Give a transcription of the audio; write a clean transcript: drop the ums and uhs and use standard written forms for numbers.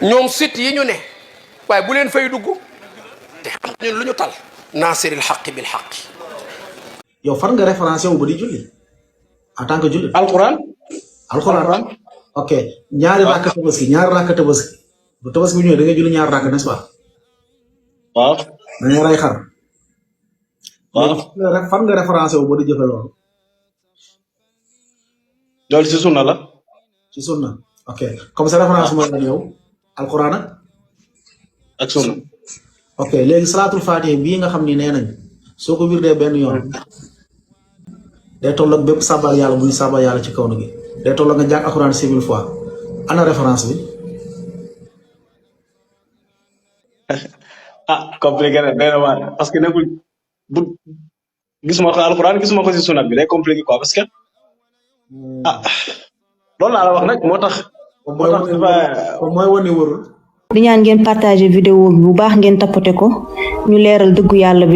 ñoom sit yi ñu ne waaye bu leen fay dugg te xam ñun lu ñu tal naasiril xaqi bil xaqi. yow fan nga référencé wu ba di julli en tant que julli. alquran. ok ñaari rakk tabaski bu tabaski bu ñëwee da ngay julli ñaari rakk n'est-ce pas. waaw. da ngay ray xar. waaw fan nga référencé wu ba di jëfe loolu. loolu ci sunna la. ci sunna ok comme sa référence mooy lan yow alquran ak sunna. ok léegi salaatul faatiha bii nga xam ni nee nañ soo ko wirdee benn yoon day toll ak bépp sabal yàlla buy sabal yàlla ci kaw na gi day toll ak nga jàng alquran 6000 fois ana référence bi. compliqué na benn waar parce que nekkul bu gisuma ko alquran gisuma ko ci sunna bi day compliqué quoi parce que loolu laa la wax nag moo tax. mooy wane wërul. di ñaan ngeen partager vidéo bi bu baax ngeen tapoter ko ñu leeral dëggu yàlla bi.